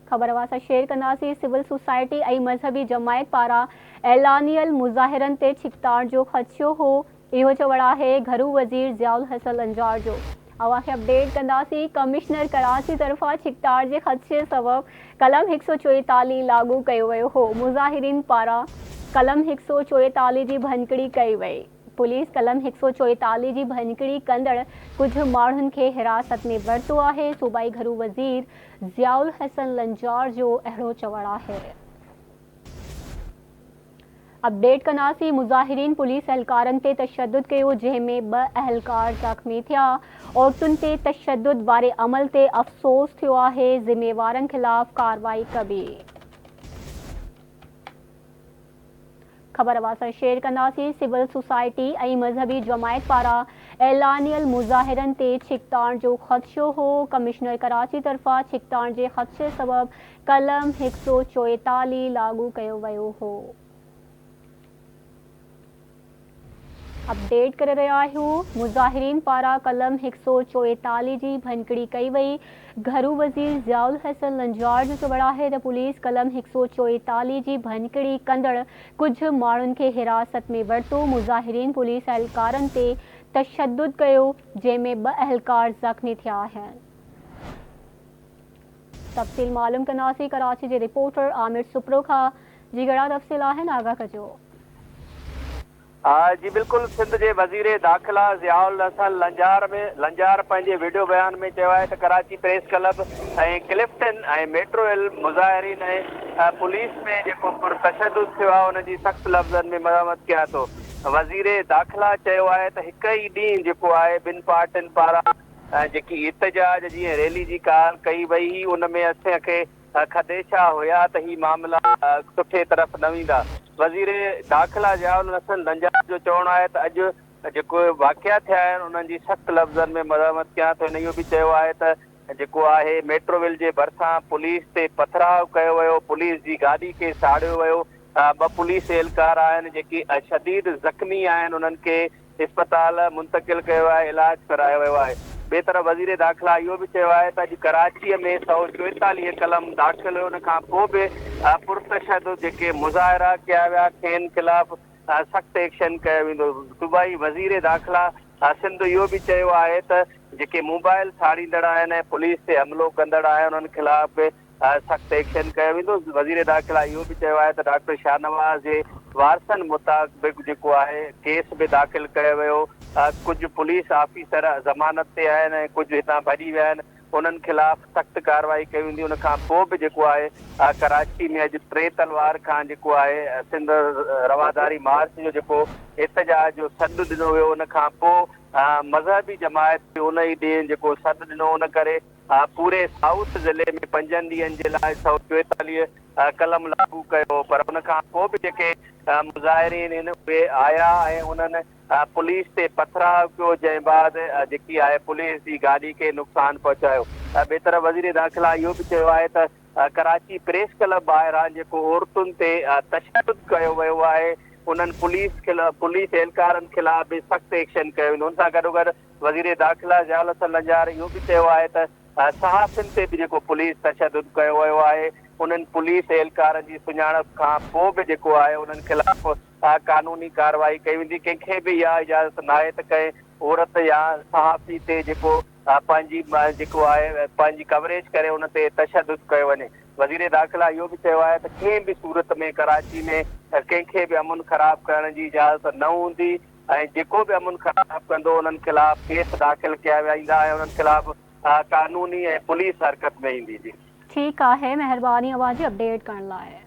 خبر اوهان سان شيئر ڪنداسين، سول سوسائٽي ۽ مذهبي جماعت پاران اعلانيل مظاهرن تي ڇڪتاڻ جو خدشو هو، اهو چوڻ آهي گهرو وزير ضياء الحسن لنجار جو. اوهان کي اپڊيٽ ڪنداسين، ڪمشنر ڪراچي طرفان ڇڪتاڻ جي خدشي سبب قلم 144 لاڳو ڪيو ويو هو، مظاهرين پاران قلم 144 جي ڀڃڪڙي ڪئي وئي. پوليس قلم 144 جي ڀڃڪڙي ڪندڙ ڪجهه ماڻهن کي حراست ۾ ورتو آهي، صوبائي گهرو وزير ضياء الحسن لنجار جو اهڙو چوڻ آهي. اپڊيٽ ڪنداسين، مظاهرين پوليس اهلڪارن تي تشدد ڪيو جنهن ۾ ٻه اهلڪار زخمي ٿيا، عورتن تي تشدد واري عمل تي افسوس ٿيو آهي، ذميوارن خلاف ڪارروائي ڪبي. خبر اوهان سان شيئر ڪنداسين، سول سوسائٽي ۽ مذهبي جماعت پاران اعلانيل مظاهرن تي ڇڪتاڻ جو خدشو هو، ڪمشنر ڪراچي طرفان ڇڪتاڻ جي خدشي سبب قلم 144 لاڳو ڪيو ويو هو. اپڊيٽ ڪري رهيا آهيون، مظاهرين پاران قلم 144 جي ڀڃڪڙي ڪئي وئي، گهرو وزير ضياء الحسن لنجار جو چوڻ آهي ته پوليس قلم 144 جي ڀڃڪڙي ڪندڙ ڪجهه ماڻهن کي حراست ۾ ورتو، مظاهرين پوليس اهلڪارن تي تشدد ڪيو، جنهن ۾ ٻه اهلڪار زخمي ٿيا آهن. تفصيل معلوم ڪنداسين ڪراچي جي رپورٽر عامر سپرو کان جي گهڻا تفصيل آهن آگاهه ڪجو. جي بلڪل سنڌ جي وزير داخلا ضياء الحسن لنجار ۾ لنجار پنهنجي وڊيو بيان ۾ چيو آهي ته Karachi press club ۽ Clifton ۽ metro rail مظاهرين ۽ پوليس ۾ جيڪو پرتشدد ٿيو آهي ان جي سخت لفظن ۾ مذمت ڪيان ٿو وزير داخلا چيو آهي ته هڪ ئي ڏينهن جيڪو آهي ٻن پارٽين پاران جيڪي احتجاج جي ۽ ريلي جي ڪال ڪئي وئي هئي ان ۾ اسين کي خديشا هيا ته هي معاملا سٺي طرف نه ويندا. وزير داخلا ضياء الحسن لنجار جو چوڻ آهي ته اڄ جيڪو واقعا ٿيا آهن انهن جي سخت لفظن ۾ مذمت ڪيان ٿو. هن اهو به چيو آهي ته جيڪو آهي ميٽرو ريل جي ڀرسان پوليس تي پٿراء ڪيو ويو، پوليس جي گاڏي کي ساڙيو ويو، ٻه پوليس اهلڪار آهن جيڪي شديد زخمي آهن انهن کي اسپتال منتقل ڪيو آهي، علاج ڪرايو ويو آهي. ٻئي طرف وزير داخلا اهو به چيو آهي ته اڄ ڪراچيء ۾ 144 قلم داخل هيو ان کان پوء به پرتشدد جيڪي مظاهرا ڪيا ويا کين خلاف سخت ايڪشن ڪيو ويندو. صوبائي وزير داخلا سنڌ اهو به چيو آهي ته جيڪي موبائل ساڙيندڙ آهن ۽ پوليس تي حملو ڪندڙ آهن انهن خلاف به سخت ايڪشن ڪيو ويندو، وزير داخلا اهو به چيو آهي ته ڊاڪٽر شاهنواز جي وارثن مطابق جيڪو آهي ڪيس به داخل ڪيو ويو، ڪجهه پوليس آفيسر ضمانت تي آهن ۽ ڪجهه هتان ڀڄي ويا آهن، انهن خلاف سخت ڪارروائي ڪئي ويندي، ان کان پوء به جيڪو آهي ڪراچي ۾ اڄ ٽي تلوار کان جيڪو آهي سنڌ رواداري مارچ جو جيڪو احتجاج جو سڏ ڏنو ويو، ان کان پوء مذهبي جماعت به ان ئي ڏينهن جيڪو سڏ ڏنو ان ڪري پوري سائوٿ ضلعي ۾ پنجن ڏينهن جي لاء 144 قلم لاڳو ڪيو پر ان کان پوء به جيڪي مظاهرين هن اهي آيا ۽ انهن پوليس تي پٿراء ڪيو جنهن بعد جيڪي آهي پوليس جي گاڏي کي نقصان پهچايو. ٻئي طرف وزير داخلا اهو به چيو آهي ته ڪراچي پريس ڪلب ٻاهران جيڪو عورتن تي تشدد ڪيو ويو آهي انهن پوليس پوليس اهلڪارن خلاف به سخت ايڪشن ڪيو ويندو ان سان گڏوگڏ وزير داخلا ضياء الحسن لنجار اهو به چيو آهي ته صحافين تي به جيڪو پوليس تشدد ڪيو ويو آهي انهن پوليس اهلڪارن جي سڃاڻپ کان پوء به جيڪو آهي انهن خلاف قانوني ڪارروائي ڪئي ويندي ڪنهن کي به اها اجازت ناهي ته ڪنهن عورت يا صحافي تي جيڪو پنهنجي جيڪو آهي پنهنجي ڪوريج ڪري ان تي تشدد ڪيو وڃي وزير داخلا اهو به چيو آهي ته ڪنهن به صورت ۾ ڪراچي ۾ ڪنهن کي به امن خراب ڪرڻ جي اجازت نه هوندي ۽ جيڪو به امن خراب ڪندو انهن خلاف ڪيس داخل ڪيا ويندا ۽ انهن خلاف قانوني ۽ پوليس حرڪت ۾ ايندي جي. ٺيڪ آهي مهرباني اوهان جي اپڊيٽ ڪرڻ لاء.